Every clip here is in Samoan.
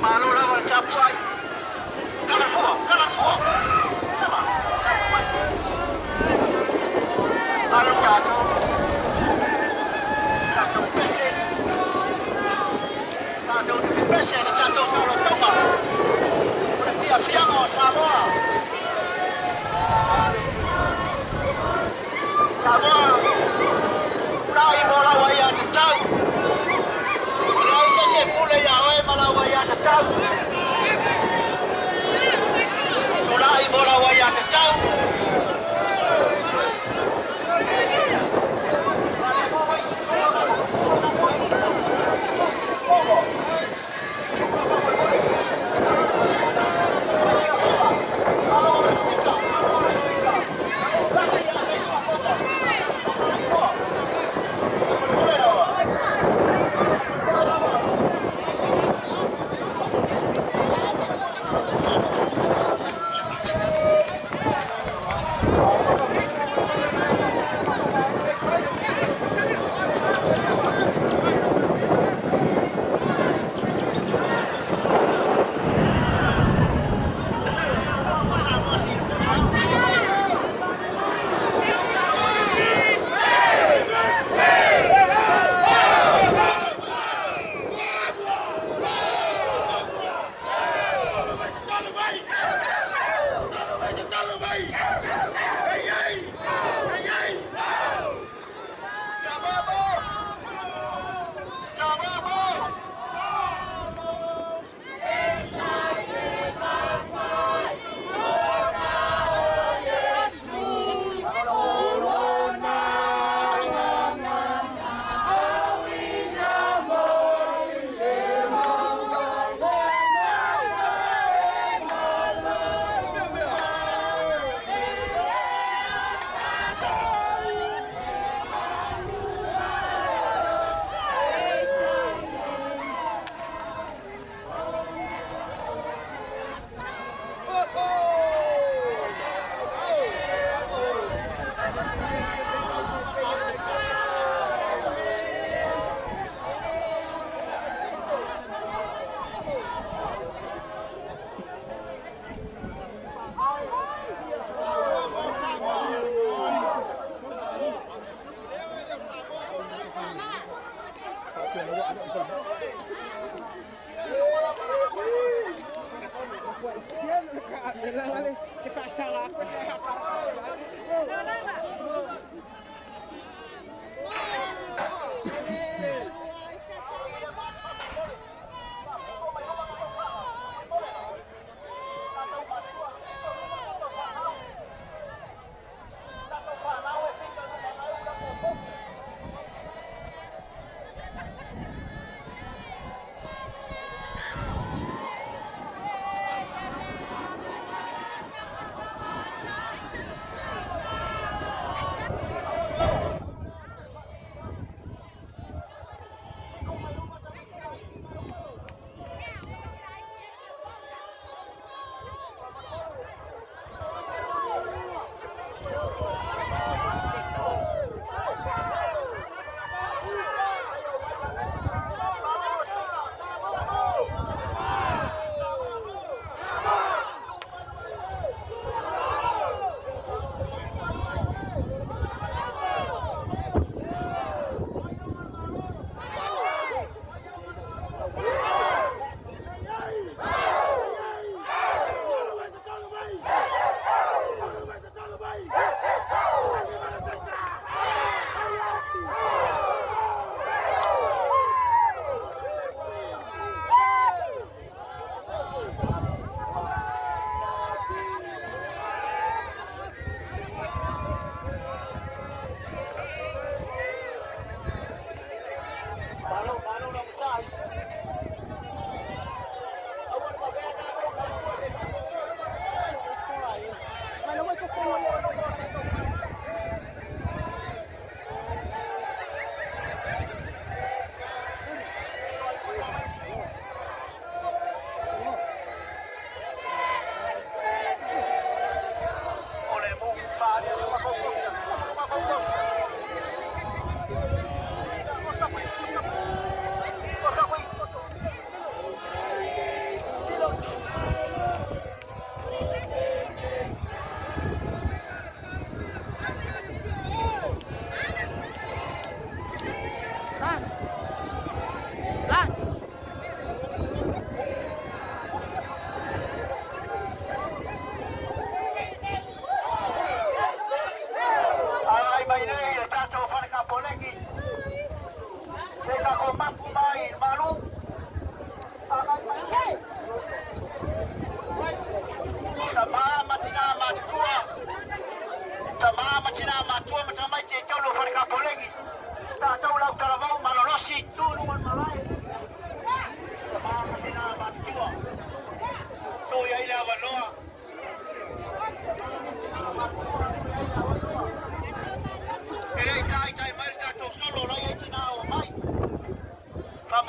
Malo lava le tapuai. Kalafua, kalafua. Alu tatou. Tatou pese. Tatou te pese le tatou faalotoga. O le fiafiaga o Samoa. Samoa, tulai mo lau aiatatau. E leai se isi e pule ia oe ma lau aiatatau. Tulai mo lau aiatatau.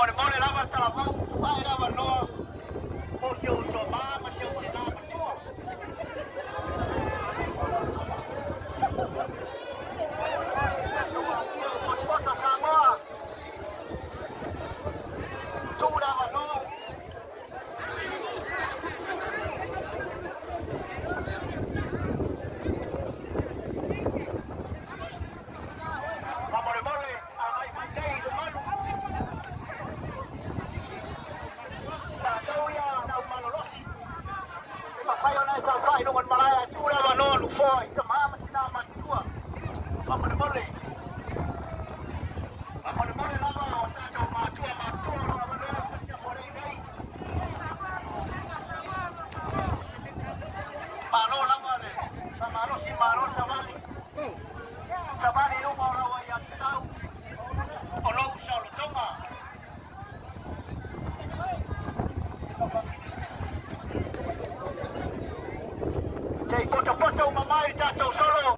Faamolemole lava le talavou tuuae le avanoa mo si ou tomā ma si ou tinā matua. Potopoto Samoa, tuu le avanoa. Faamolemole agai mai nei le malu. Tatou ia na umalolosi. E mafai ona e saofai luga o le malae ae tuu le avanoa nofoa i tamā ma tinā matutua. Faamolemole. Faamolemole lava o tatou matua matutua o lo avanoa mo nei nei. Malo lava le faamalosi malo savali. Savali i luma o lau aiatatau o lou saolotoga. Se i potopoto uma mai le tatou solo.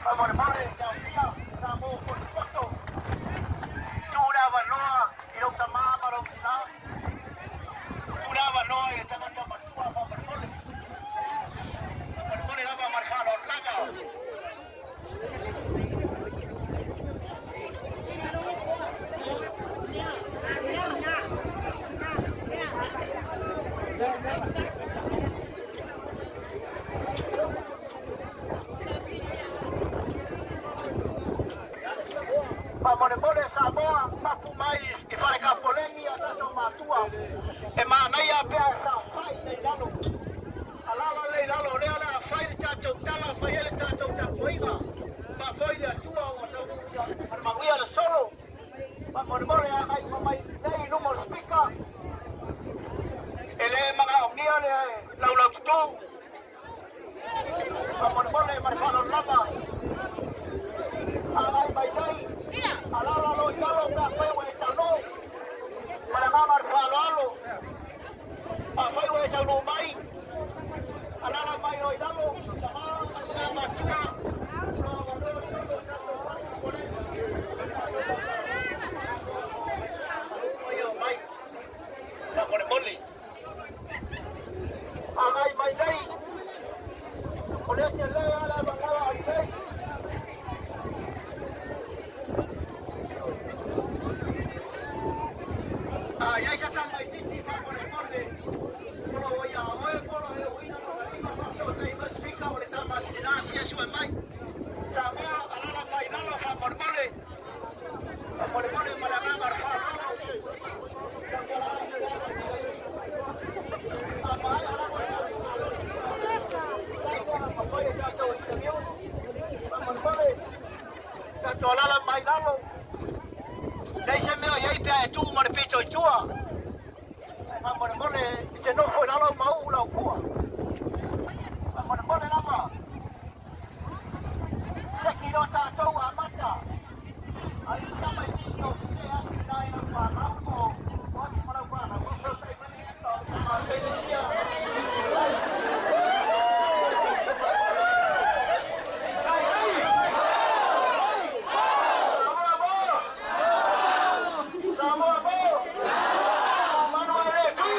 Faamolemole taofia Samoa potopoto. Tuu le avanoa i lou tamā ma lou tinā. Tuu le avanoa i le tagata matua faamolemole. Faamolemole lava ma le faaaloalo lava. Faamolemole Samoa, papu mai i falekapolegi a tatou matua. E manaia pea e saofai nei lalo. Alala lei lalo o lea o le a fai le tatou tala, fai ai le tatou tapuaiga. Faafoi le Atua ua taunuu ma le manuia le solo. Faamolemole agai uma mai nei i luma o le spika. E lē magaogia le laulaututū. Faamolemole ma le faaaloalo lava. Agai mai nei. Alala lo i lalo pe afai ua e taunuu. Ma le agaga o le faaaloalo. Afai ua e taunuu mai. Alala mai lo i lalo. Tamā ma tinā matua. Lo avanoa i lalo tatou fale. Mai. Faamolemole. Agai mai nei. O lea te lea le avanoa ai nei. Ai sa tamaitiiti faamolemole. O lo o ia oe po o lo e uina lo lima faafesotai ma spika o le tama sinā asiasi mai. Samoa alala mai lalo faamolemole. Faamolemole ma le agaga o le faaaloalo. Tatou alala mai lalo. Leai se mea o i ai pe a e tuu ma le pito i tua. Faamolemole i te nofo i lalo ma uu lau pua. Faamolemole lava. Seki lo tatou amata. Ai tamaitiiti o sesē atu i nai lau fanau po o atu ma lau fanau. Faafeotai mai le spika o le tama ekalesia. Samoa mo! Samoa mo! Manu e le tu!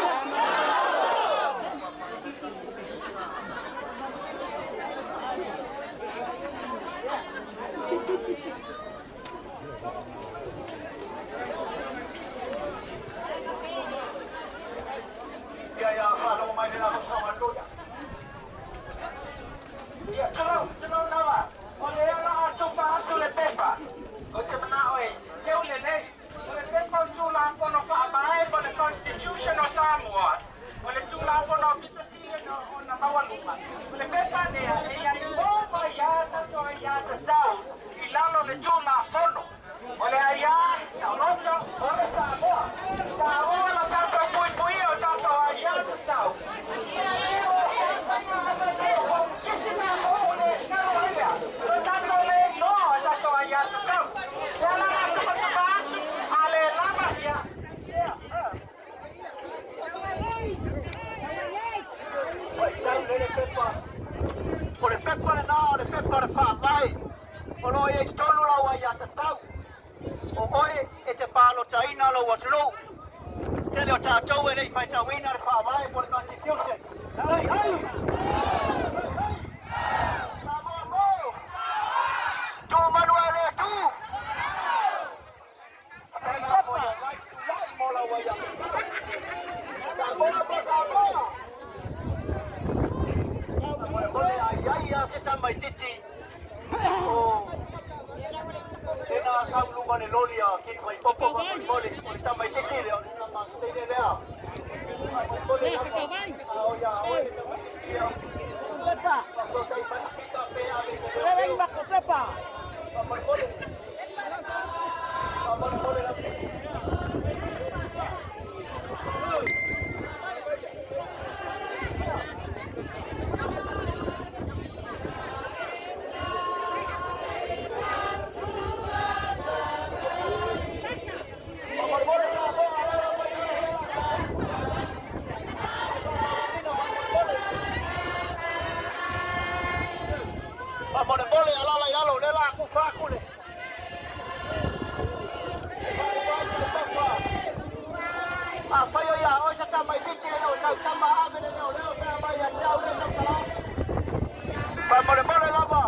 O oe e totonu lau aiatatau. O oe e te palotaina lou atunuu. Tele o tatou e le i faitauina le faavae po o le Constitution. Hei, hei! Hei, hei! Samoa mo! Tu manu e le tu! Stand up for your right to life mo lau aiatatau. Samoa mo Samoa! Molemole ai ai a se tamaititi o tena sau luga le loli a ki mai popo ma molemole o le tamaititi le o le tamasteine lea. Molemole a o ia oe le tamaititi lea. Faafetai Pasifika pe ave se leo. Molemole. Molemole la. Molemole Samoa ala mai Molemole alala i lalo le la ku faku le. A fai o ia oe sa tamaititi e o sau tama ave le leo leo pe mai ia te au le tautala. Faamolemole lava.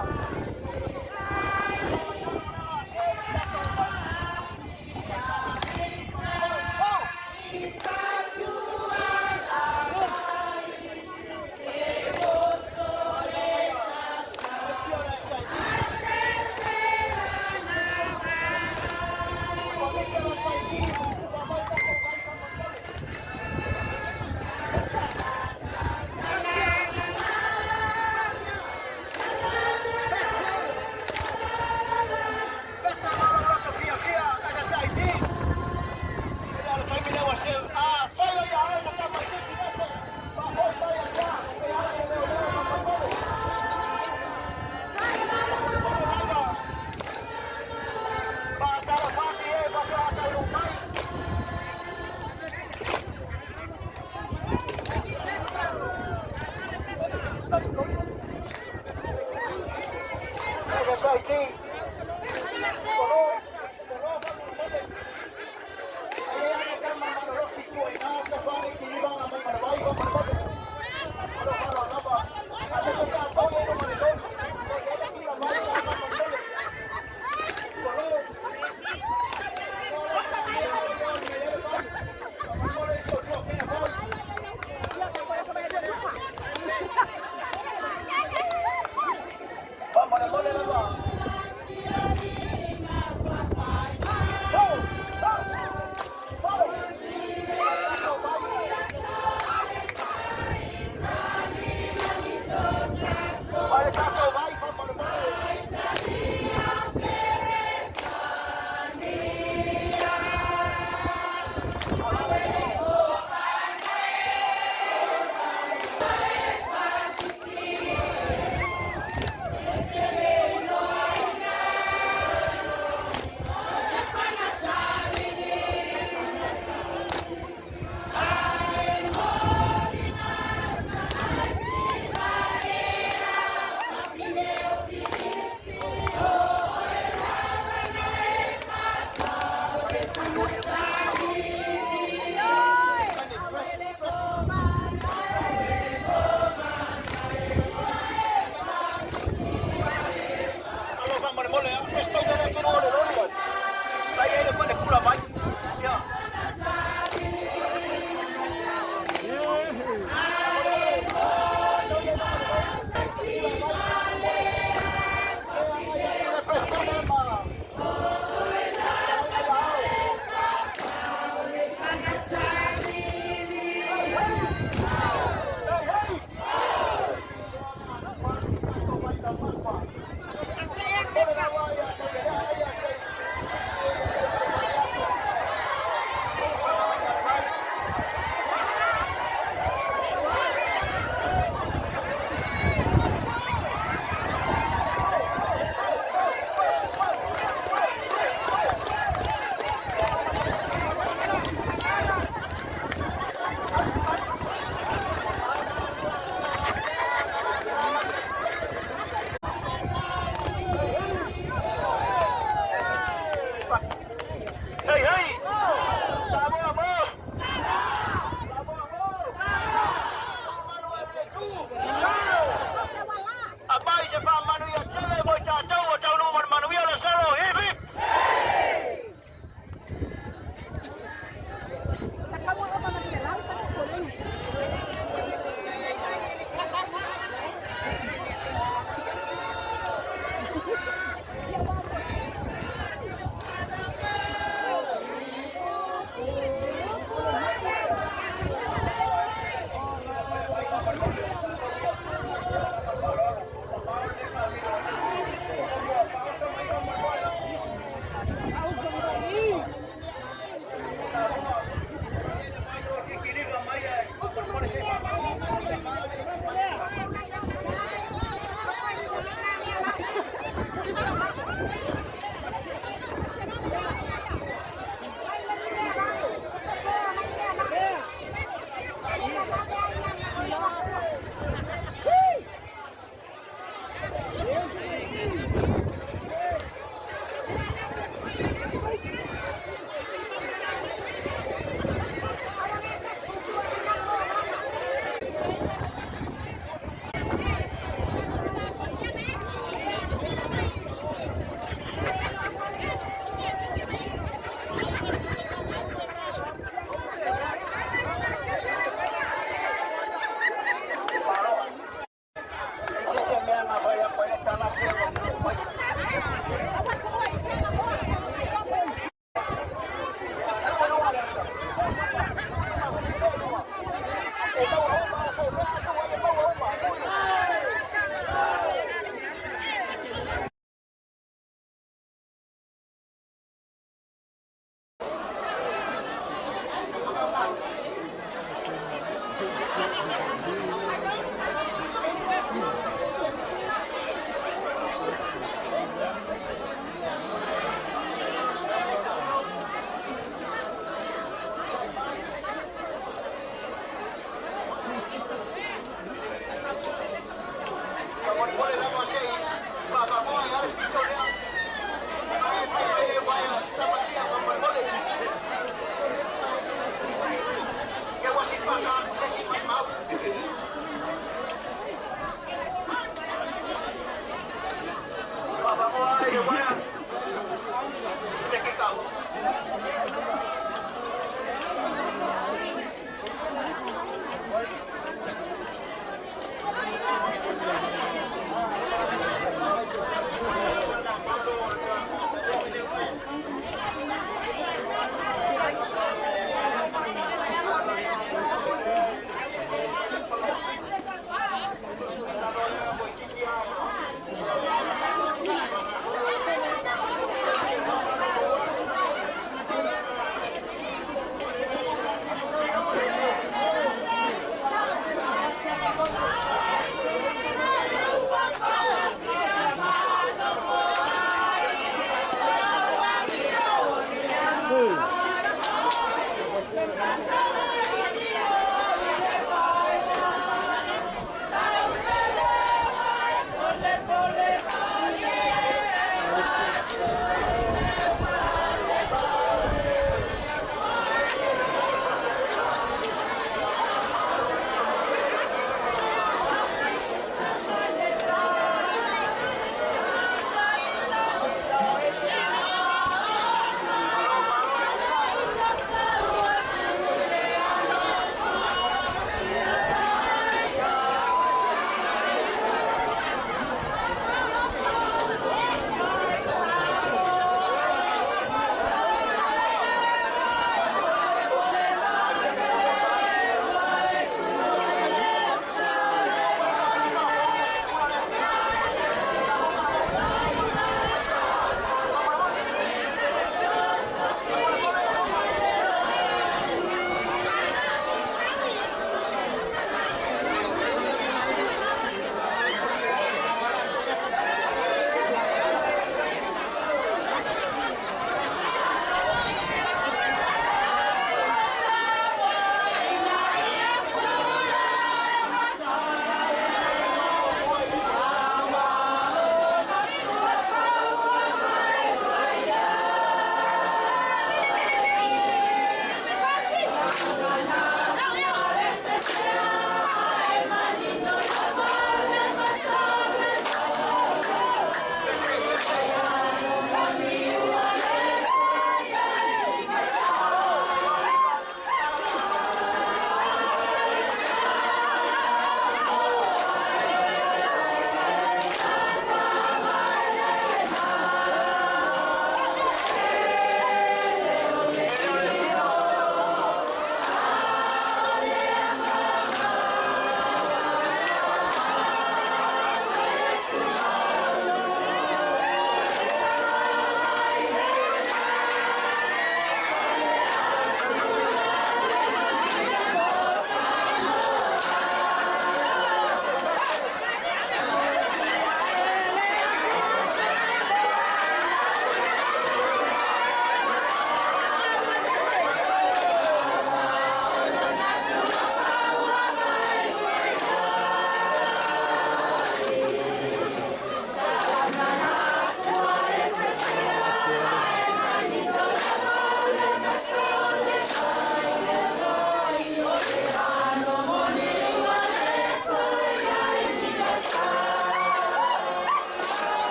E maua uma aso lea aso ai e maua uma. Faamolemole lava se i faavamoa i ale pito lea. Ae fai mai le uaea sitamasia faamolemole. Ia ua sipaka atu se si maimau.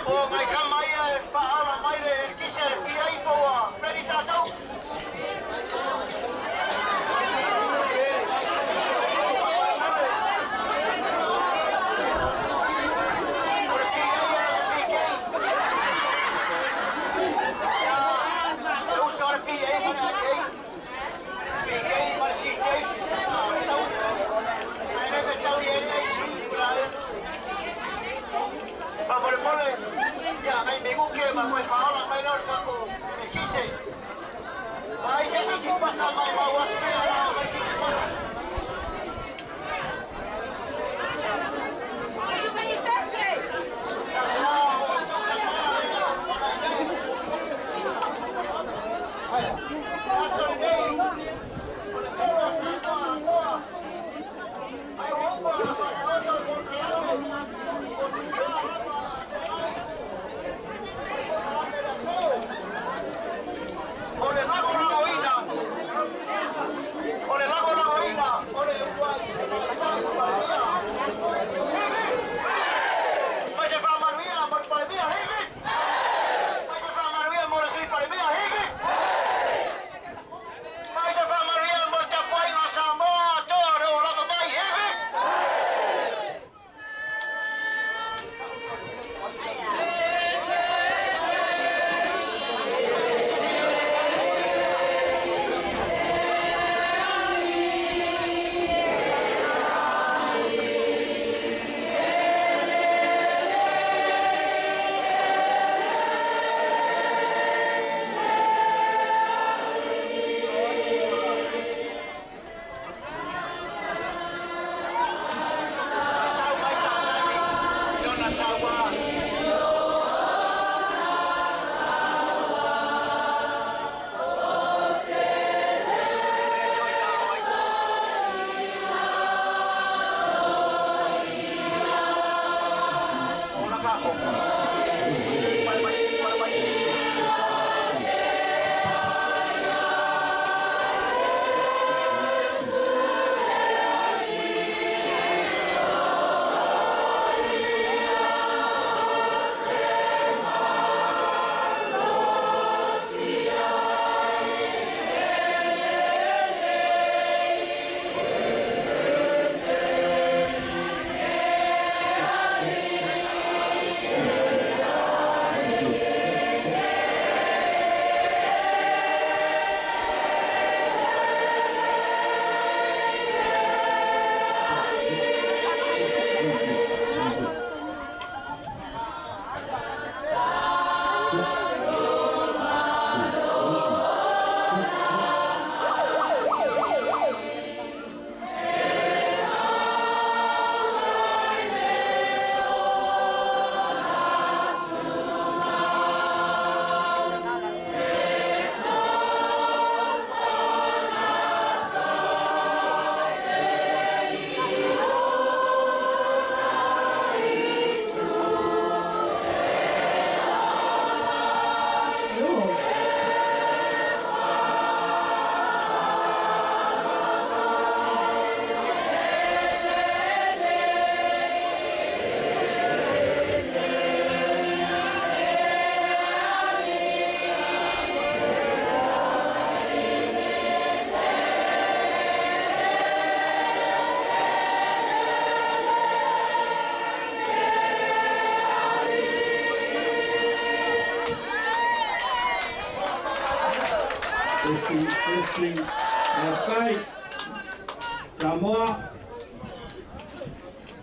O ngai kama ia e whaala mai le kise e ai po a ready tātou. Kai Samoa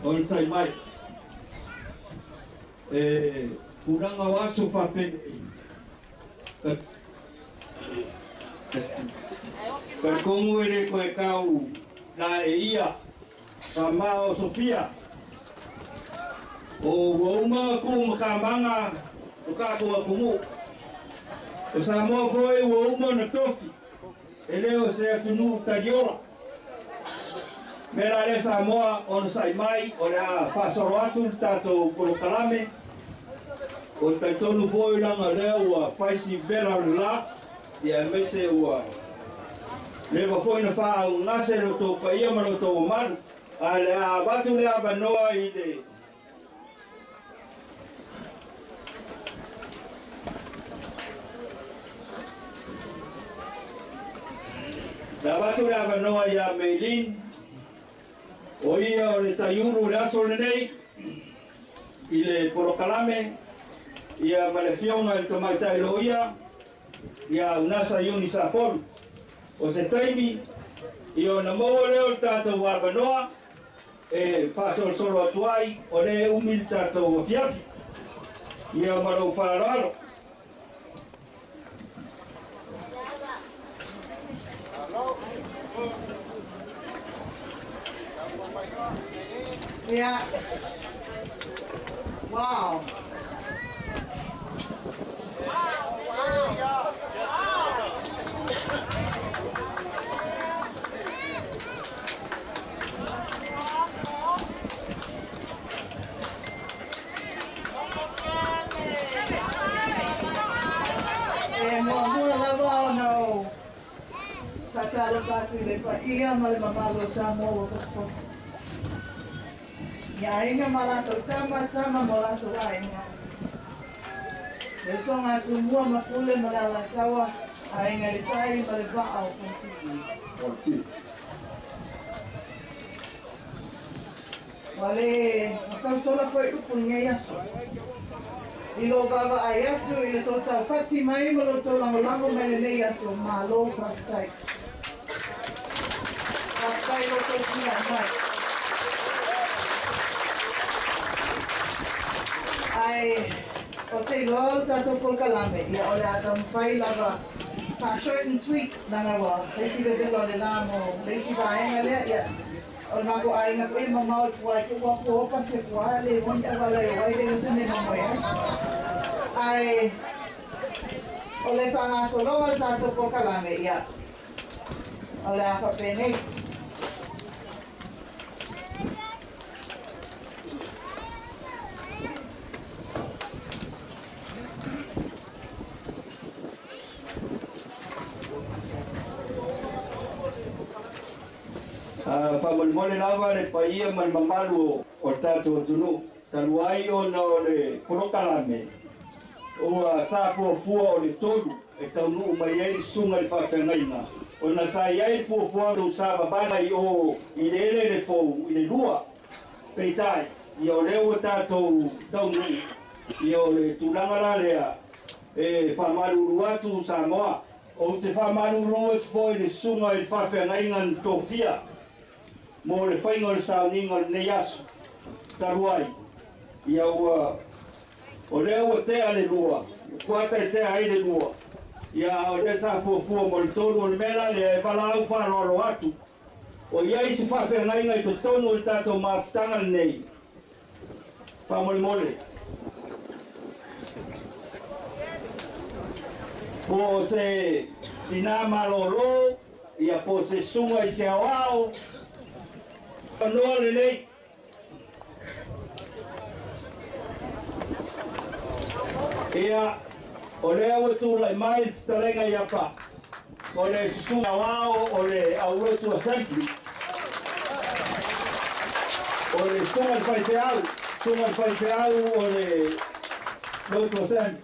o le tai mai e kuranga waso whape ka kongu ere koe kau la e ia ka mao Sofia o wauma ku makamanga o ka kua kumu o Samoa foi wauma na tofi e leo se atunu tariola mera le Samoa ono sai mai o le a whasoro atu tātou polokalame o taitonu foi langa lea ua whaisi vela la ia mese ua leva foi na wha au ngase lo tō paia ma lo tō maru a le a watu le a manoa i le Le avatu le avanoa ia Meilin, o ia o le taiulu le aso lenei, i le polokalame, ia ma le fioga i le tamaitai loia, ia Unasa Iuni Sapolu. O se taimi, ia ona maua lea o le tatou avanoa, e faasolosolo atu ai, o lea e umi le tatou afiafi. Ia ma lou faaaloalo. Yeah. Wow. E muamua lava ona ou faatalofa atu i le paia ma le mamalu o Samoa ua potopoto. I aiga ma latou tama, tama ma o latou aiga. Le usoga a Tumua ma Pule ma le Alataua, Aiga i le Tai ma le Vaa o Fonoti. Ua le matausola foi upu i lenei aso. I lou vaavaai atu i le tou taupati mai ma lo outou lagolago mai lenei aso, malo faafetai. Faafetai i lo outou tulai mai. Ae ou te iloa o le tatou polokalame, ia o le a taumafai lava faa short and sweet, leaga ua le isi vevela o le la mo le isi vaega lea, ia o le matou aiga foi e mamao i tua i tuu atu opa se tua le moni auala e o ai le se mea mamoe ai. Ae o le faagasologa o le tatou polokalame, ia o le a faapenei. Faamolemole lava le paia ma le mamalu o le tatou atunuu, talu ai ona o le polokalame ua sa fuafua o le 3 e taunuu mai ai le susuga i le faafeagaiga, ona sa i ai le fuafuaga o sa vavana i o i le eleele fou i le 2. Peitai, ia o lea ua tatou taunuu, ia o le tulaga la lea e faamalulu atu Samoa. Ou te faamalulu atu foi i le susuga i le faafeagaiga na tofia mo le faiga o le sauniga o lenei aso talu ai, ia ua o lea ua tea le 2, kuata e tea ai le 2, ia a o lea sa fuafua mo le 3, o le mea la lea e valaau faaaloalo atu, o i ai se faafeagaiga i totonu o le tatou mafutaga lenei. Faamolemole. Po o se tinā malōlō, ia po o se susuga i se aoao, noa lelei. Ia, o lea ua tulai mai le fetalaiga ia pa, o le susuga aoao o le Aulotu Assembly, o le susuga i le faifeau, susuga i le faifeau o le Lotu Assembly.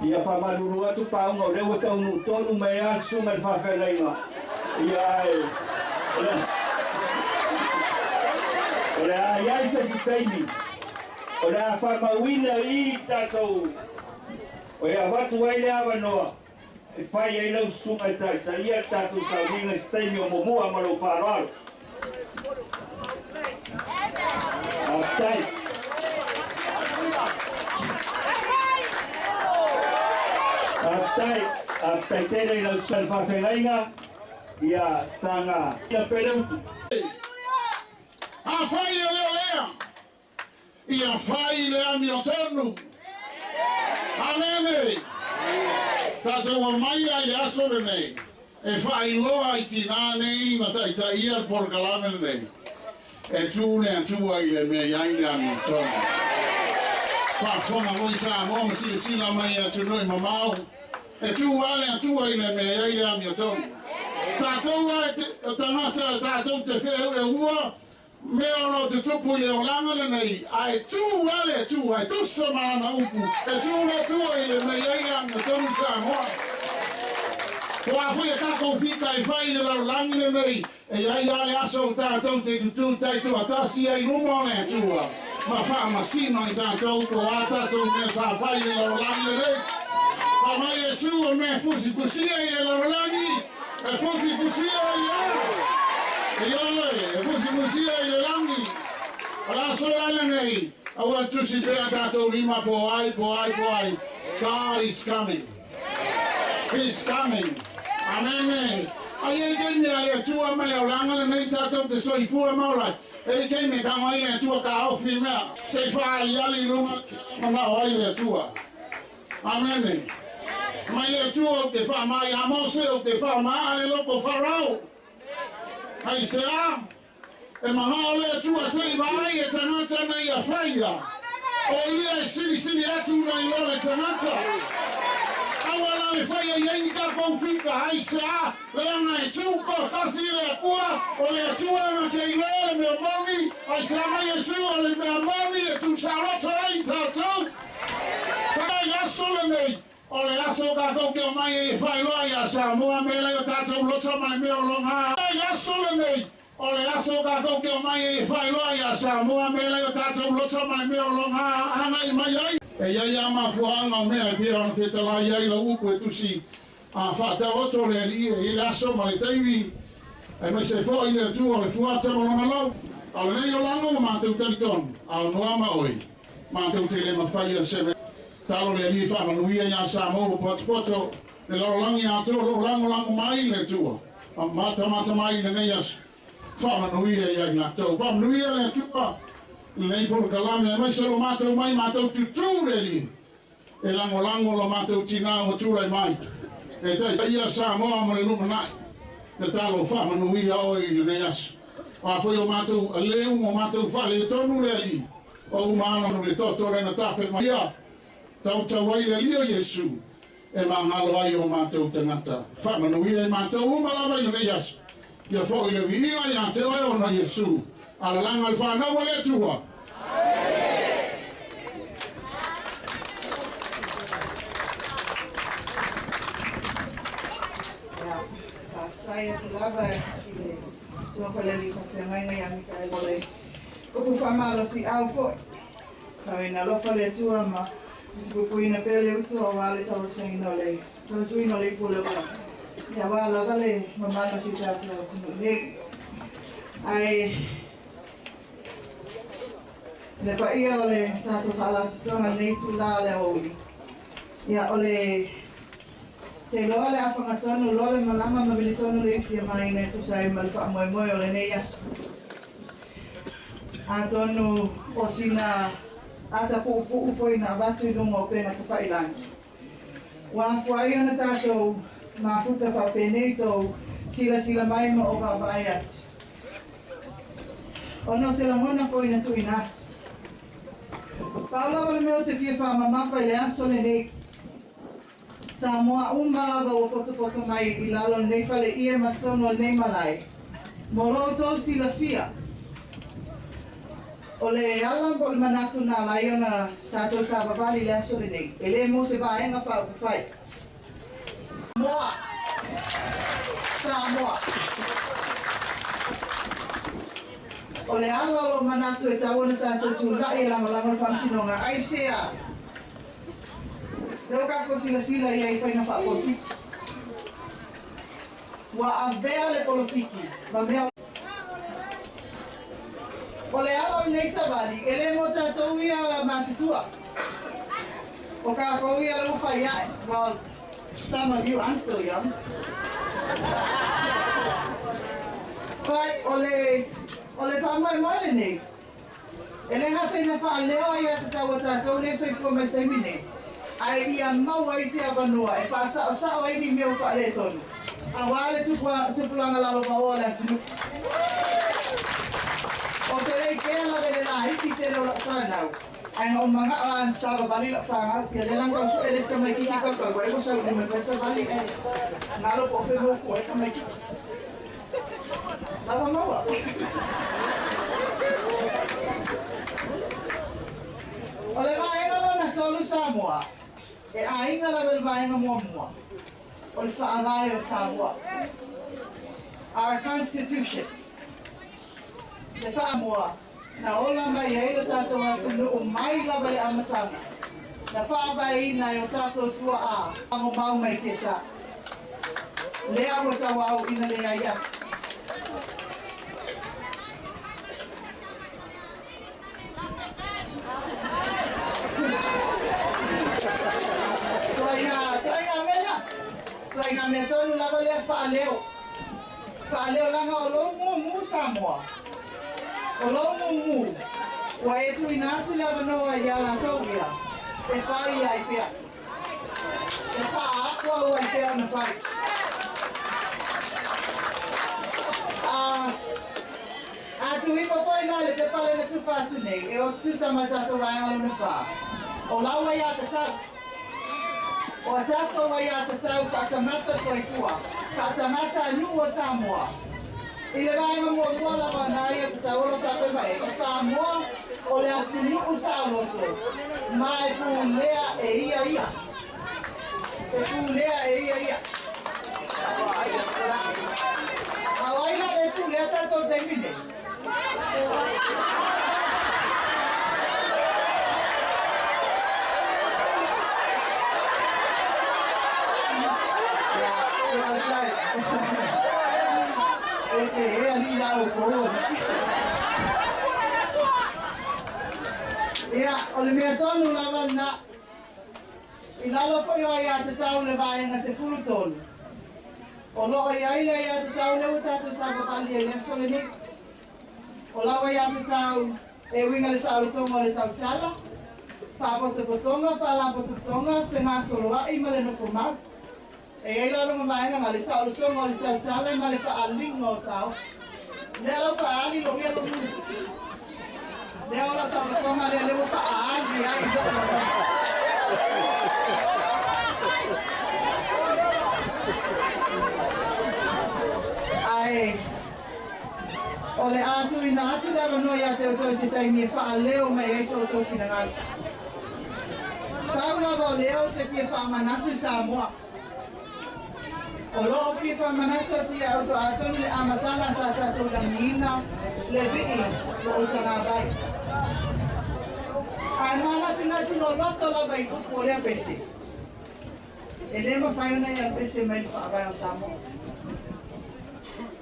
Ia faamalulu atu pauga o lea ua taunuu tonu mai lava le susuga i le faafeagaiga. Ia ae o le a i ai se isi taimi o le a faamauina i tatou o e avatu ai le avanoa e fai ai lau susuga e taitaia le tatou sauniga i se taimi o muamua ma lou faaaloalo. Faafetai. Faafetai. Faafetai tele i lau susuga i le faafeagaiga, ia saga ia pele utu. Afai e le o lea, ia fai le amiotonu. Amene. Tatou omai ai le aso lenei e faailoa i tinā nei ma taitaia le polokalame lenei. E tū le Atua i le mea i ai le amiotonu. Faafofoga foi Samoa ma silasila mai i atunuu e mamao. E tū lava le Atua i le mea i ai le amiotonu. Tatou lava e tagata tatou te feeueua mea o lo o tutupu i le olaga lenei, ae tū lava le Atua e tusa ma ana upu, e tū le Atua i le mea i ai le amiotonu Samoa. Ko a fui e tātou fika e whai le lalolagi lenei, e ai a le aso o tātou te tutu tai tuatasi ai luma o le Atua. Ma whaamasino i tātou ko a tātou mea sa whai le lalolagi lenei. Pa mai Iesu o mea fusifusia i le lalolagi, e fusifusia i a. E ioe, e fusifusia i le langi. O la aso la lenei, aua tusi pea tātou lima po ai, po ai, po ai. God is coming. He's coming. Amen. Ai e kei mea le Atua ma le olanga le nei tātou te soifua maulai. E kei me ka mai le Atua ka ofi mea. Se whaali ali lunga mana o ai le Atua. Amen. Mai le Atua o te wha mai a Mose o te wha mai a le loko Farao. Ai se a. E maha o le Atua se i vaai e tangata nei a whaira. O ia e siri siri atu nei lo le tangata. Aua la le whaia i eini ka kouwhika, ai se a, leanga e tūko, kasi le akua, o le Atua nga ke iloa le mea moni, ai se a mai Iesu o le mea moni e tū saroto ai tātou. Kai aso le nei, o le aso kātou ke o mai e whailoa ia Samoa me leo tātou loto ma le mea o longa. Kai aso le nei, o le aso kātou ke o mai e whailoa ia Samoa me leo tātou loto ma le mea o longa hanga i mai ai. E ia ia mafuaanga o mea e pia ona whetalai ai la upu e tusi a whaatau oto le ali e le aso ma le taiwi e mai se fo i le Atua o le fuata ma longa lau. A le nei o lango ma mātou taliton, a o noa ma oi, mātou te le mawhai a seve. Talo le ali whaamanuia ia Samoa potopoto, le lalolangi atoa lo lango lango mai le Atua. A mata mata mai le nei aso, whaamanuia ia i ngātou. Whaamanuia le Atua, nei polokalame e mai se lo mātou mai mātou tutu le li. E lango lango lo mātou tina o tūrai mai. E tai ia Samoa mo le lumanai. Te talo whaamanuia o i le nei aso. A foi o mātou a leu mo mātou whale e tonu le ali. O umano le toto le na tawhe mai ia. Tau tau ai le li o Iesu. E mangalo ai o mātou tangata. Whaamanuia e mātou umalava i le nei aso. Ia fo i le viiga ia te oe ona Iesu. Alalanga le whanau le Atua. Ia, whaatai atu lava i le suafaleli whawhiangainga ia Mikael o le upu whamalo si au foi. Tau ina lofa le Atua ma tupupuina pea le utu o wā le tausaina o le tausuina o le ipu o le ola. Ia wā lava le mamano si tātou atunu nei. Ai, le paia o le tātou whaalatotonga nei tū la le aouli. Ia o le te loa le awhangatonu, loa le malama ma vilitonu le ifia mai nei tūsai ma le whaamoemoe o le nei aso. Atonu o sina ata puupuu foi na avatu i lunga o pena te whailangi. Wā fuai ona tātou mafuta whapenei tō sila sila mai ma o vavai atu. Ona o se langona foi na tuina atu. Paula wale mea o te fia whaamamafa i le aso le nei. Samoa uma lava o potopoto mai i lalo nei whale ia matono nei malai. Mo lo tau silafia. O le ala po le manatu nā lai ona tātou sa vavali le aso le nei. E le mo se vaenga whaupufai. Moa. Samoa. O le ala o lo manatu e tau ona tātou tūlai e langolango le whamsinonga. Ai sea. Leo kako sila sila ia i whainga whaapolotiki. Wa avea le politiki. Ma mea o le ala o nei savali, e le mo tātou ia mātutua. O kākou ia le uwhai ai. Well, some of you, I'm still young. But o le whamai mai le nei. E le hata ina whaaleo ai a te taua tātou nei soifua mai taimi nei. Ai ia mau ai se avanua, e whaasao sao ai ni mea o whaale tonu. A wā le tupulanga lalo maoa le atunu. O te rei kea la le la hiki te leo lau whanau. Ai ngā o manga a sa vali lau whanau. Ia le langa o su ele ska mai kiki ka kau. E ko sa ume whai sa vali e. Ngalo po whe mō ko e ka mai kiki. Lava maua. O le vaenga lona tolu Samoa. E ainga la le vaenga mua mua. o le faavae o Samoa. Our Constitution. Le faamoa, na ola mai ai lo tātou atunuu mai lava le amataga. Na faavaeina e o tātou tuaa, ago mau mai te sa. Lea ua tauau ina le ai atu. Tuaiga mea tonu lava lea faaleo. Faaleo laga o lou mumu Samoa. O lou mumu. Ua e tuuina atu le avanoa ia latou ia. E fai ai pea. E faaako au ai pea ona fai. A tuipa foi la le pepa le na tufa atu nei. E o tusa ma tātou vaega lona whā. O lau ai a tatau. O a tātou ai a tatau whaatamata soifua. Whaatamata nuu o Samoa. I le vaega muamua lava na ia te tauolo tātou mai. O Samoa o le atunuu saoloto. Mai pulea e ia ia. E pulea e ia ia. A waila le pulea tātou taimi nei. Ia, o le mea tonu lava na i lalo foi o ia te tau le vaega 13. O loo ia ile ia te tau le ua tātou savavali e le aso lenei. O lau ia te tau e uiga le saolotoga o le tautala, faapotopotoga, faalapotopotoga, fegasoloai ma le nofomau. E ai lalo ma vaega ma le saolotoga o le tautala ma le faaliga o tao. Lea lau faali lo ia lo mu. Lea o lau saolotoga lea le ua faali ai lo lo. Ai, o le atu ina atu le avanoa ia te outou se taimi e faaleo mai ai so outou finagalo. Pau lava o lea o te fia faamanatu i Samoa. O loo fia faamanatu atu ia outou atonu le amataga sa tatou lagiina le vii o outagavai. Ae manatunatu loloto lava i upu o lea pese. E le mafai ona ia pese mai le faavae o Samoa.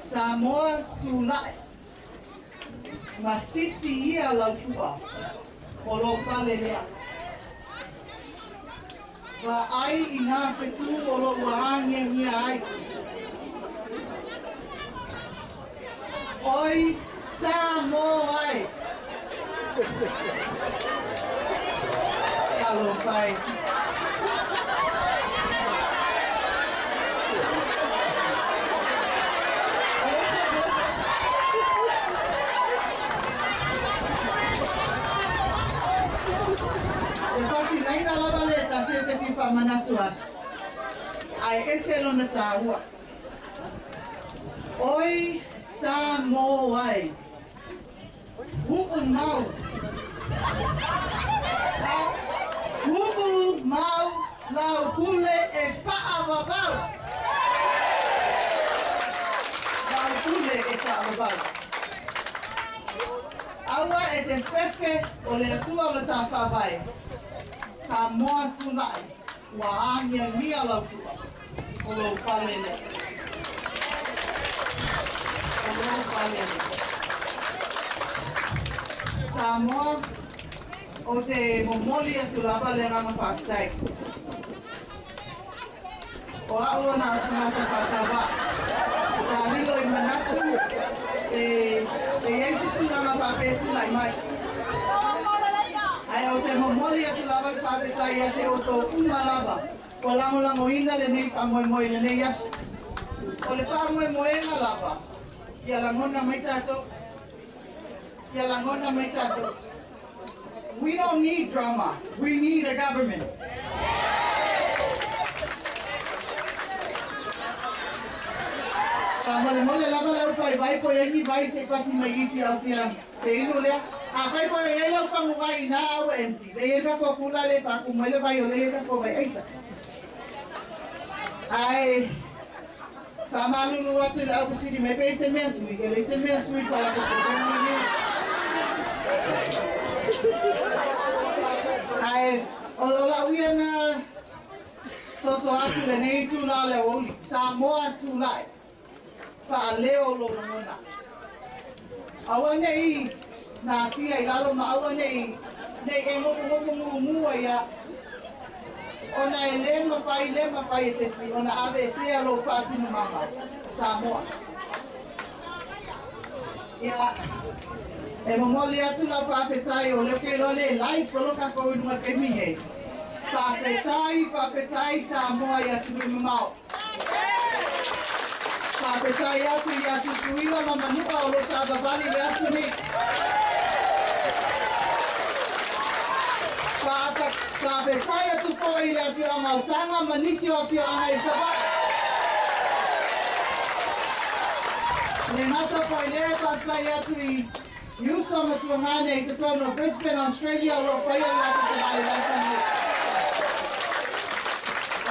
Samoa tulae. Ma sisi ia laufua o lo pale lea. Wa ai i ngā whetū o lo ua āngia ai. Oi Samoa ai. Kalo pai. E fasilaina lava le tasi o te fifa manatu atu. Ai ese lona tāua. Oi Samoa ai. Huu mau. Huu mau lau pule e faavavau. Lau pule e faavavau. Aua e te fefe o le atua o le tāwhawai. Samoa tulae, ua āngia ngia lau fua, o lou pale lea. O lou pale lea. Samoa, o te momoli atu lava le ranga whaakitai. O au ana o tangata whaatawa. Sa lilo i manatu, e ei se tūranga whaapea tūnai mai. Ai o te momoli atu lava le whaapetai a te o tō uma lava. O langolango ina le nei whaamoemoe le nei aso. O le whaamoemoenga lava. Ia langona mai tātou. Ia langona mai tātou. We don't need drama. We need a government. Ka mole mole lava lau whai vai po e vai se pasi mai isi au fia te inu lea. A whai po e lau whangu vai nā au empty. Le e kako kula le whaku mai le vai o le e kako vai aisa. Ai faamalulu atu i le aufesili mai pe i se mea sui, e leai se mea sui faalapotopotoga lenei. Ae o lau ia na soso atu lenei itulā o le aoauli, Samoa tulai, faaleo lou lagona. Aua nei natia i lalo ma aua nei nei e gofogofo gugu ai a ona e lē mafai lē mafai e sesi ona aveesea lou faasinomaga Samoa. Ia e momoli atu lau faafetai o lea ou te iloa le live solo takou i luga taimi nei. Faafetai, faafetai Samoa i atunuu mamao. Faafetai atu ia Tutuila ma Manua o lo savavali i le aso nei. Faafetai atu foi i le afioaga o Taga ma nisi o afioaga i Savaii. Le gata foi lea, faafetai atu i uso ma tuagane i totonu o Brisbane, Australia o lo o faia le latou savali i le aso nei.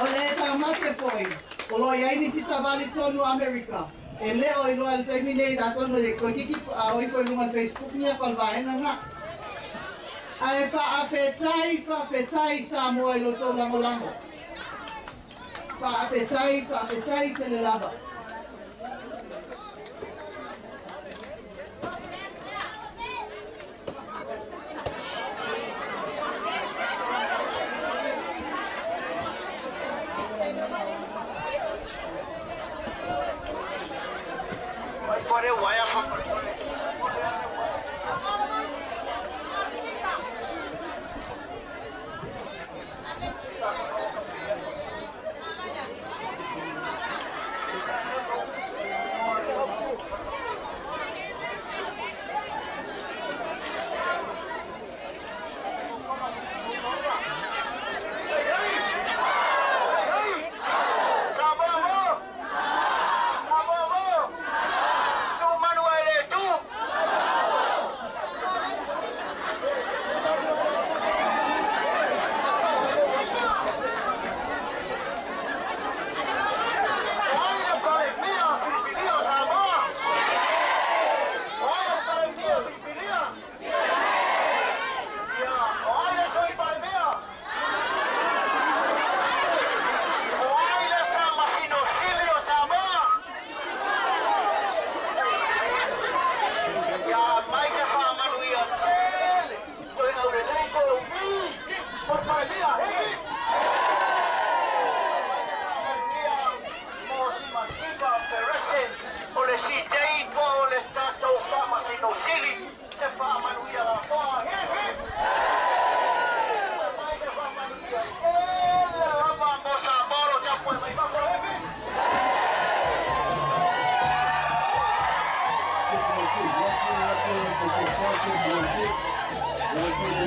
O le taumate foi, o lo o i ai nisi savali tonu o Amerika e le o iloa i le taimi nei, atonu e toeitiiti o ifo i luga o le Facebook ni atu o le vaega lena. Ae faafetai, faafetai Samoa i lo outou lagolago. Faafetai, faafetai tele lava.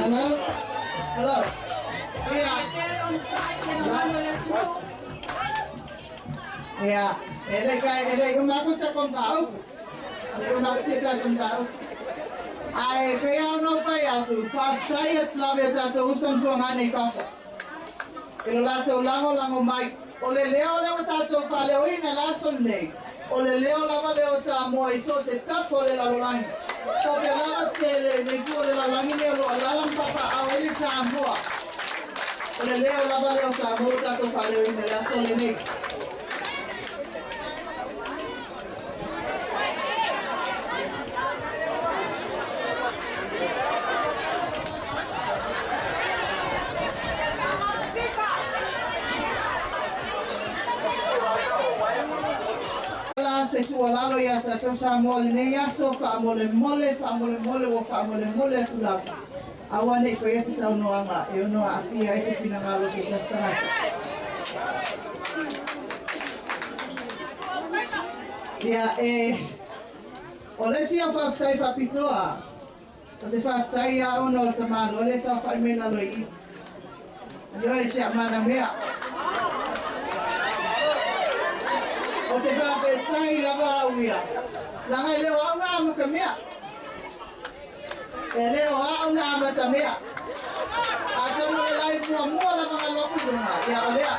Hello? Hello? Ia. Ia, e le kai, e le uma ku ta kom tau. E le uma ku se ta kom tau. Ae pei lava ona ou fai atu, faafetai atu lava i o tatou uso ma tuagana i fafo. I lo latou lagolago mai, o le leo lea ua tatou faaleoina i le aso lenei, o le leo lava lea o Samoa i so o se tafa o le lalolagi. Faapea lava te le itu o le lalolagi nei o lo o alaala ma papaaao ai le Samoa. O le leo lava lea o Samoa ua tatou faaleoina i le aso lenei. La se tuualalo ia tatou Samoa i lenei aso, faamolemole, faamolemole, ua faamolemole atu lava. Aua ne i faia se saunoaga e ono aafia ai se finagalo o se tasi tagata. Ia, e, o le isi au faafetai faapitoa, o te faafetai ia ona o le tamaloa lea e saofai mai lalo i i. Ioe, si a manamea. O te faafetai lava au ia, leaga e le o au na amatamea. E le o au na amatamea. Atonu o le lae muamua lava na alu aku i luga, ia o lea.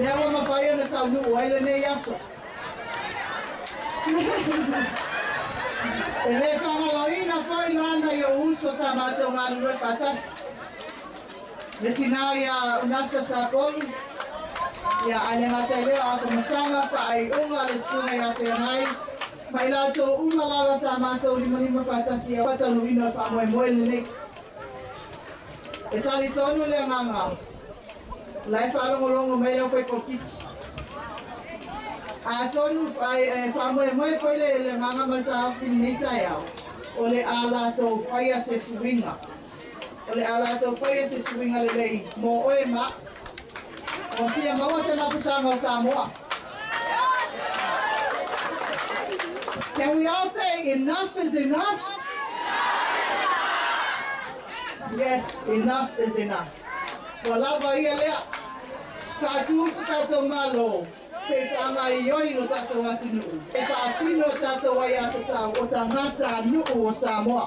Lea ua mafai ona taunuu ai lenei aso. E le faagaloina foi lana i ou uso sa matou galulue faatasi. Le tinā ia Unasa Sapolu, ia ae le gata i lea o Afamasaga, faaiuga le susuga ia Feagai, ma i latou uma lava sa matou limalima faatasi i faataunuuina o le faamoemoe lenei. E talitonu le agaga, o la e faalogologo mai le aufaipolokiki. Atonu e faamoemoe foi le agaga ma le taofi i lenei taeao, o le a latou faia se suiga. O le a latou faia se suiga lelei mo oe ma ua fia maua se mapusaga o Samoa. Can we all say enough is enough? Yes, enough is enough. Ua lava ia lea. Faatu so tatou Malo se i faagaoioi lo tatou atunuu. E faatino tatou aiatatau o tagatanuu o Samoa.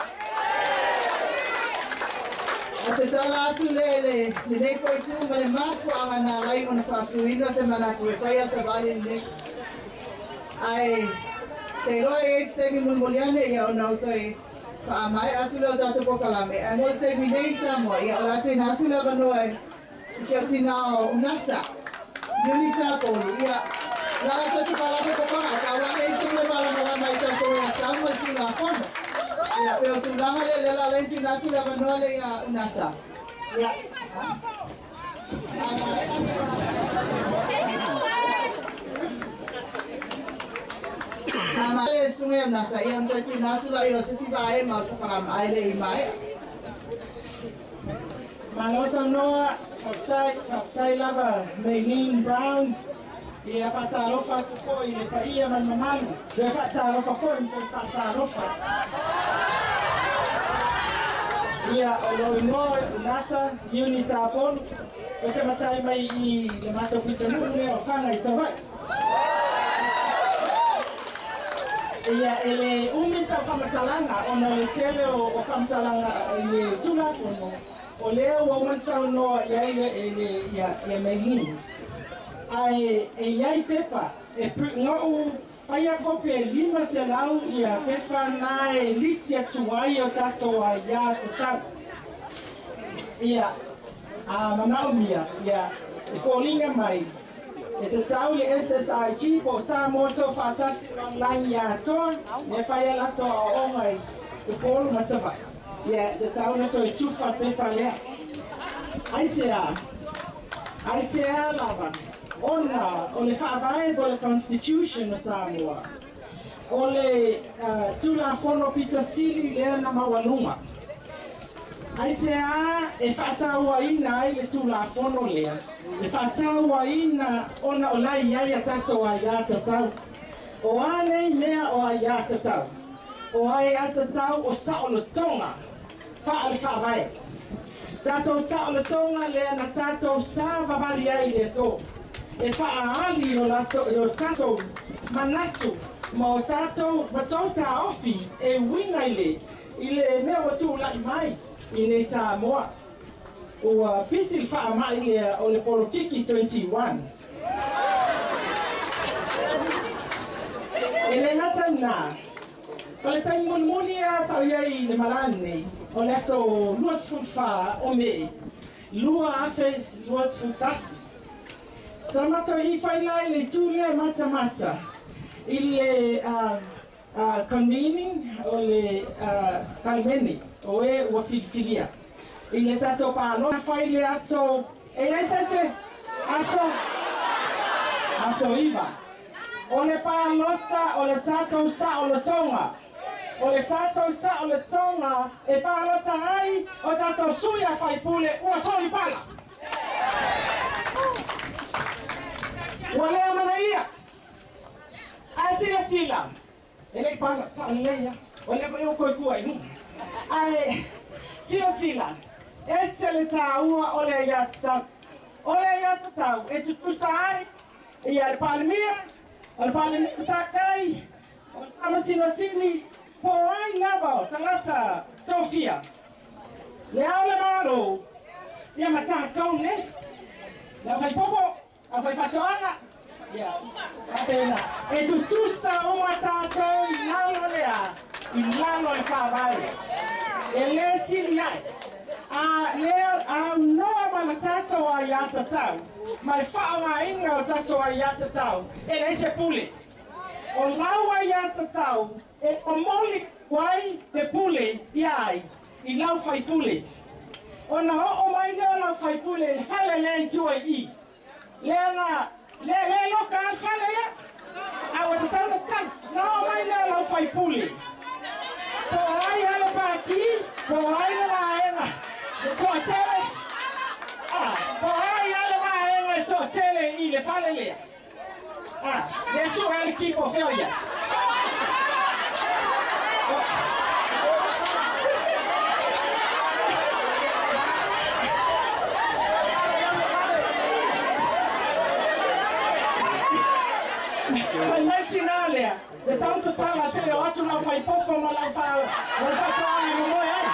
O se tala atu lea i lenei foi itu ma le mafuaaga na alai ona faatuina se manatu e faia le savali lenei. Ae te iloa e i ai se taimi mulimuli ane ia ona ou toe faamaea atu lea o tatou polokalame. Ae mo le taimi nei i Samoa, ia o le a tuuina atu le avanoa i si au tinā o Unasa, Iuni Sapolu, ia laga so se faalapotopotoga, taua e se mea malamalama i tatou aiatatau ma le Tulafono. Ia pe o tulaga lea lea la alai tuuina atu le avanoa lea ia Unasa. Ia. A le susuga ia Unasa, ia ona toe tuuina atu lea o se isi vaega o le polokalame ae le i maea. Malo saunoa, faafetai, faafetai lava Maylene Brown. Ia faatalofa atu foi i le paia ma le mamalu. Toe faatalofa foi ma toe faatalofa. Ia, o lou igoa o Unasa Iuni Sapolu, ou te matai mai i le matou pitonuu lea o Faga i Savaii. Ia, e le umi sau faamatalaga ona o le tele o faamatalaga i le Tulafono o lea ua uma ona saunoa i ai ia Maylene. Ae e i ai pepa e noʻu faia kopi e 500 ia pepa na e lisi atu ai o tatou aiā tatau. Ia, a manaomia, ia, e foliga mai, e tatau le SSIG po o Samoa Soofaatasi o Lalolagi Atoa, mea fai a latou aoaoga i Upolu ma Savaii, ia, e tatau ona toe tufa le pepa lea. Aisea? Aisea lava? Ona o le faavae po o le Constitution o Samoa, o le Tulafono pito sili lea na maualuga. Aisea e faatauaina ai le Tulafono lea? E faatauaina ona o la e i ai a tatou aiatatau. O a nei mea o aiatatau? O aiatatau o saolotoga faale-faavae. Tatou saolotoga lea na tatou savavali ai i le aso, e faaali i o tatou manatu ma o tatou matou taofi e uiga i le mea ua tulai mai i nei Samoa. Ua pisi le faamai lea o le polokiki 21. E le gata i lena, o le taimi mulimuli lava sa ou i ai i le malā lenei, o le aso 24 o Me 2021. Sa matou ifai la i le itu lea e matamata i le convening o le Palemene o e ua filifilia i le tatou palota fai le aso e i ai se isi aso aso 9 o le palota o le tatou saolotoga o le tatou saolotoga e palota ai o tatou sui a faipule ua solipala ua le amanaia. Ae silasila, e le i pala sao lelei lava, o lea foi ua toe tua i luga. Ae silasila, ese le taua o le aiatatau. O le aiatatau e tutusa ai ia le Palemia, o le Palemia Sakai, o le Faamasino Sili, po o ai lava o tagata tofia. Le Ao o le Malo, ia ma tatou nei, le aufaipopo. A fai fatoanga. Ia, faapena. E tutusa uma tatou i lalo lea, i lalo le faavae. E lē sili aʻe. A lea aunoa ma le tatou aiā tatau, ma le faaaogāina o tatou aiā tatau, e leai se pule. O lau aiā tatau e momoli ai le pule ia ai i lau faipule. Ona oo mai lea o lau faipule i le fale lea i tua i i. Lea na lea lea loka le fale lea. A ua tatau na tali. Na oo mai lea o lau faipule. Po o ai lava le pātī, po o ai le vaega e toatele, po o ai lava le vaega e toatele i le fale lea. Lea sue ai le ki po o fea o i ai. Fai mai le tinā lea, te tau tatala se i o atu lau faipopo ma lau faatoaga e momoe ai.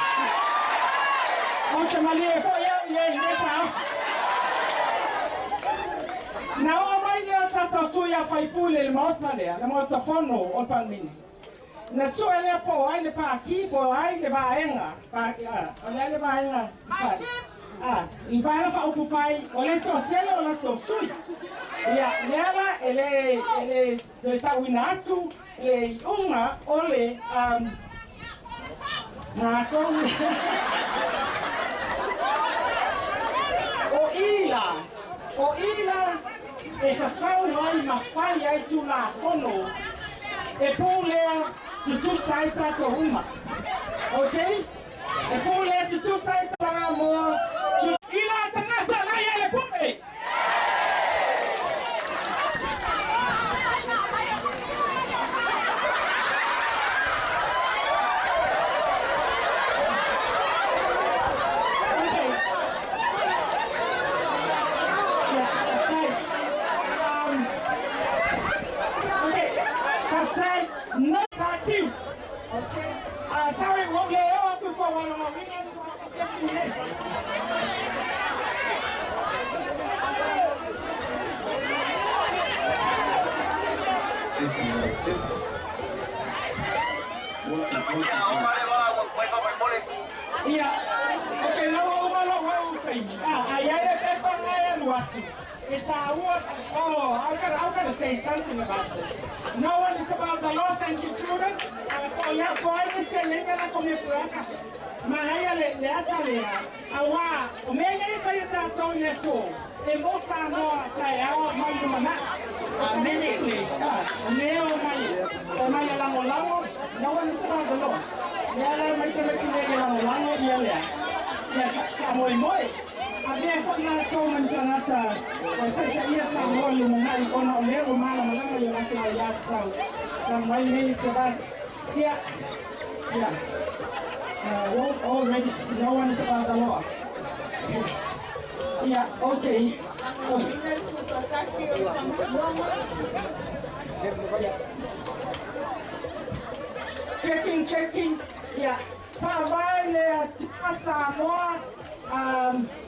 Ou te malie foi au i ai i lenei taofi. Na oo mai lea o tatou sui a faipule i le maota lea, le maota fono o le Palemene. Na sue lea po o ai le pātī, po o ai le vaega, o le a le vaega, i vaega faaupufai, o le toatele o latou sui. Ia, lea la e le, e le toe tauina atu le iuga o le matou o i la, o i la e fafau ai ma fai ai Tulafono e pulea tutusa ai tatou uma. Okay? E pulea tutusa ai Samoa i la tagata la ia le pule. Okay. Yeah, okay. Okay. Faafetai. No fatiu. Okay. Sorry, ua le oo atu po o wana mauiga ni ko nei. Ia, okay, lau ua uma lou au taimi. A i ai le pepa ngai e alu atu. E tāua, oh, I gotta say something about this. No one is above the law, thank you, children. Po ia, po ai le selega la ko me puaka. Manaia le, le ata lea, auā, o mea ia e fai e tātou i le aso, e mo Samoa taeao mai lumanai. O Amene. O mea o mai, o mai e lagolago, no one is above the law. Lea la mai tamaiti lea e lagolago ia lea. Ia faamoemoe. Avea foi latou ma ni tagata o taitaia Samoa i lumanai ona o lea ua malamalama i o latou aiā tatau. Talu mai nei se vale. Ia, ia. Already, no one is above the law. Yeah, okay. Oh. Checking, checking. Yeah. Faavae le Atua Samoa,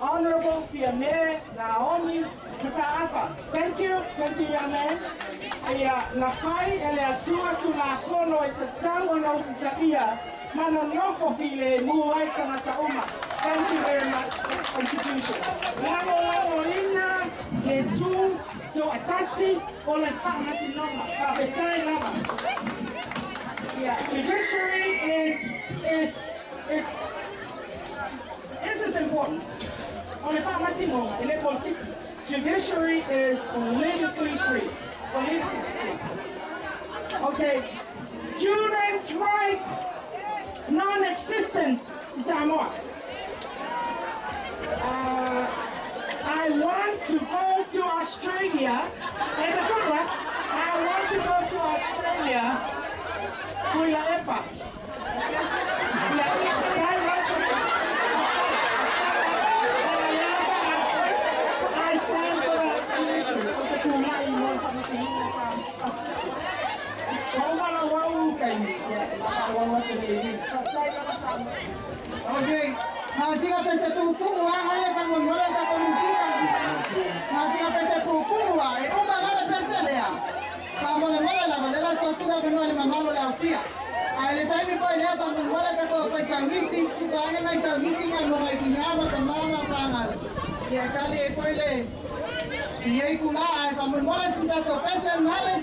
Honorable Fiame Naomi Mata'afa. Thank you, thank you, young man. Ia, na fai e le Atua Tulafono e tatau ona usitaia ma nonofo filemu ai tagata uma. Thank you very much for the contribution. Lagolagoina le tu toatasi o le faamasinoga. Faafetai lava. Yeah, judiciary is, this is important. O le faamasinoga, e le politiki. Judiciary is politically free. Politically free. Okay. Children's right non-existent in Samoa. I want to go to Australia. That's a good one. I want to go to Australia. Tuilaepa. Yeah, I stand for the judiciary. O te tūnai mo le faamasinoga sa. Ua uma lau au taimi. Ia, faaauau atu nei. Faafetai lava Samoa. Okay. Masika pese pupu wa hale ka ngola ka ko musika. Na sina pese pupua, e uma la le pese lea. Ka mole mole lava, le la tuatu la venoa le mamalo le aufia. A le taimi po lea pa mole ka ko fai saunisi, pa ai mai saunisi ngai mo ngai kinyama ka mama pa ngai. Ia kali e koe le Ia i kula ai pa mole sinta to pese nale.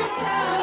Sa